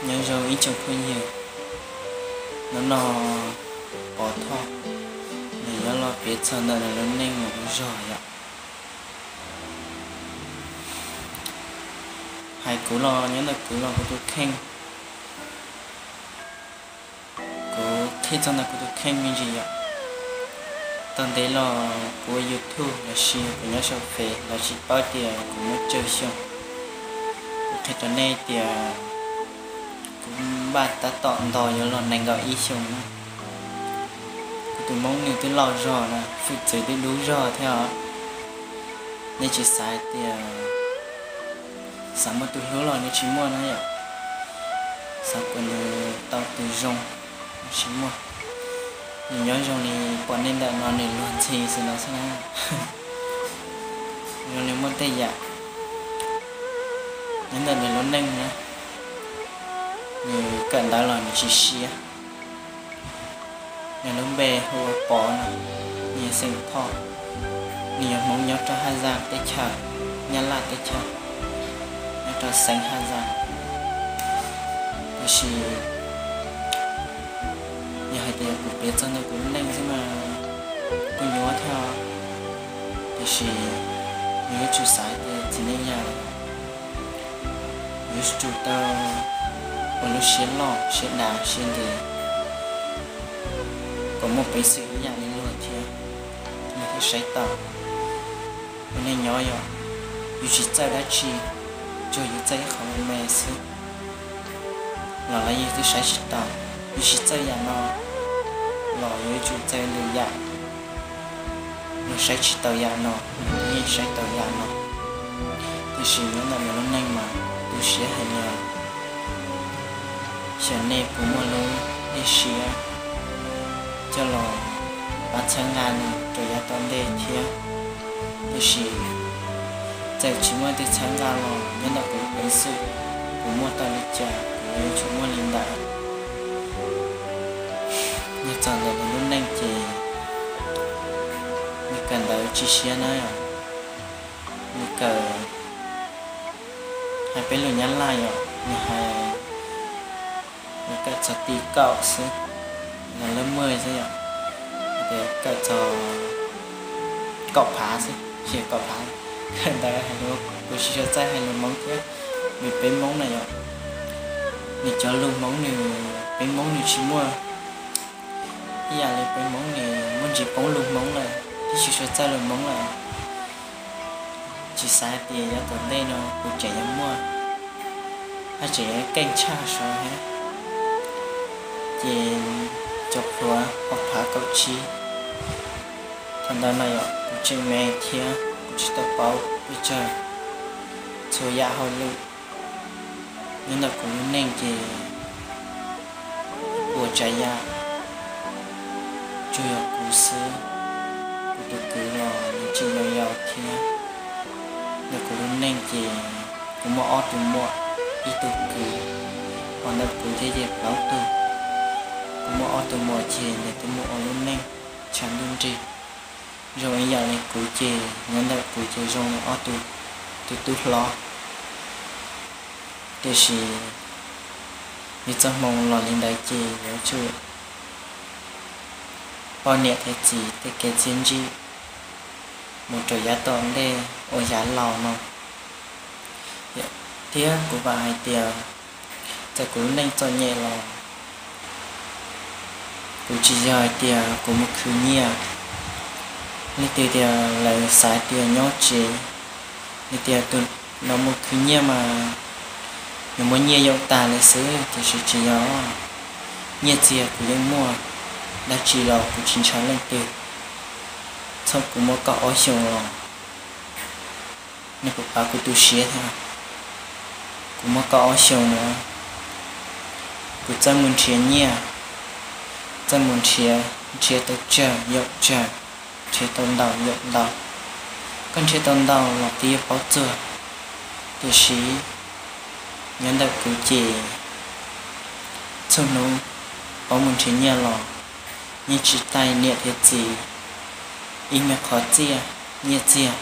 Nyob zoo ib tsoom phooj ywg, hnub no Pov Thoj nws yuav los piav txog ntawm nws lub neej mus ua zog yom. Hais kuv los nyob ntawm kuv los kuv tus kheej, kuv qhia txog ntawm kuv tus kheej me ntsis yom. Tau ntev los kuv ua YouTube los sis kuv nyob saum Fev los tsis paub tias kuv muaj tsawg xyoo. Kuv qhia rau nej tias kuv npaj tab tom nto yuav los nees nkaum ib xyoos na. Kuv tus Hmoob nws twb lauj zog na, hwj txwv twb dub zog thiab os. Nej tsis xav hais tias xav muaj tus hlub los nws tsis muaj na yom. Xav kom nws tau tus zoo, nws tsis muaj. Nws nyob zoo li pom nej ntawm no nws luag ntxhi xwb no xwb na. Zoo li muaj tej yam nyob ntawm nws lub neej na, nws kawm ntawv los nws tsis siab. Nws lub npe hu ua Pov no, nws yog xeem Thoj, nws yog Hmoob nyob rau Haj Zaaj teb chaws, Nyab Laj teb chaws, nyob rau xeev Haj Zaaj. Tiam sis yog hais tias kuv piav txog ntawm kuv lub neej xwb mas kuj nyuaj thiab. Tiam sis nws yuav tsum xav tias txiv neej yam yuav tsum tau ua lub siab loj siab dav siab ntev kom muaj peev xwm ib yam li luag thiab, luag thiaj saib taus. Ua neej nyob yom, yus tsis txawj dab tsi, tsuas yus txawj ib qho me me xwb los lawv yeej twb saib tsis taus. Yus tsis txawj yam no los yuav tsum txawj lwm yam. Luag saib tsis taus yam no, luag yeej saib taus yam no. Tiam sis nyob ntawm nws lub neej mas tu siab heev li. Xyov nej puas muaj lub dej siab coj los pab txhawb nqa nws rau yav tom ntej thiab. Tiam sis txawm tsis muaj leej twg txhawb nqa los nyob ntawm kuv lub peev xwm, kuv muaj tau li cas kuv yuav tsum muaj li ntawd. Nyob txog ntawm nws lub neej ces nws kawm ntawv tsis siab na yom. Nws kawm, hais peb lus Nyab Laj yom, nws hais, nws kawm txog ti kaum xwb, nws lab muaj xwb yom, tias kawm txog kaum phav xwb, tsis kaum phav. Kawm ntawv hais lus, kuv tsis tshua txawj hais lus Hmoob thiab, vim peb Hmoob na yom, nws cov lus Hmoob nws, peb Hmoob nws tsis muaj ib yam li peb Hmoob nws muaj ntsis poob lus Hmoob lawm thiab tsis tshua txawj lus Hmoob lawm. Tsis xav hais tias yav tom ntej no kuv tseem yuav muaj, haj tseem yuav keej tshaj saud thiab. Ces cov plhuav ob phav kaum tsib, thaum ntawd no yom kuv tseem me thiab kuv tsis tau paub pes tsawg txhua yam hauj lwm. Nyob ntawm kuv lub neej ces puas tsav yam tsuas yog kuv xwb, kuv tus kwv los nws tseem yau yau thiab. Ntawm kuv lub neej ces kuv muaj ob tug muam, ib tug kwv, ho ntawm kuv thiab ces plaub tug. Kuv muaj ob tug muam ces nws twb mus ua lub neej tshav ntuj nrig. Zoo ib yam li kuv ces nyob ntawm kuv ces zoo li ob tug, tus tub hlob. Tiam sis yus txoj hmoo los li ntawd ces yuav tsum poj niam thiab txiv tej kev txiaj ntsig mus rau yav tom ntej uas yav laus no. Thiab kuv vam hais tias txawm kuv lub neej txom nyem los kuv tsis yog hais tias kuv mus khwv nyiaj. Leej twg tias lawv xav tias nyob tsev, nws tias tus no mus khwv nyiaj mas nws muaj nyiaj yaum tag li xwb, tiam sis tsis yog. Nyiaj txiag kuv yeej muaj, dab tsi los kuv tsis ntshaw leej twg. Txhob kuv muaj kaum ob xyoos los nws kuj pav kuv tu siab thiab. Kuv muaj kaum ob xyoos no, kuv txawj mus nrhiav nyiaj, txawj mus nrhiav, nrhiav tau tsawg yaum tsawg, nrhiav tau ntau yaum ntau. Koj nrhiav tau ntau los twb yuav paub txuag, tiam sis nyob ntawm kuv ces txhua hnub paub mus nrhiav nyiaj los yeej tsis taij niam thiab txiv ib me qhov txiaj, nyiaj txiag.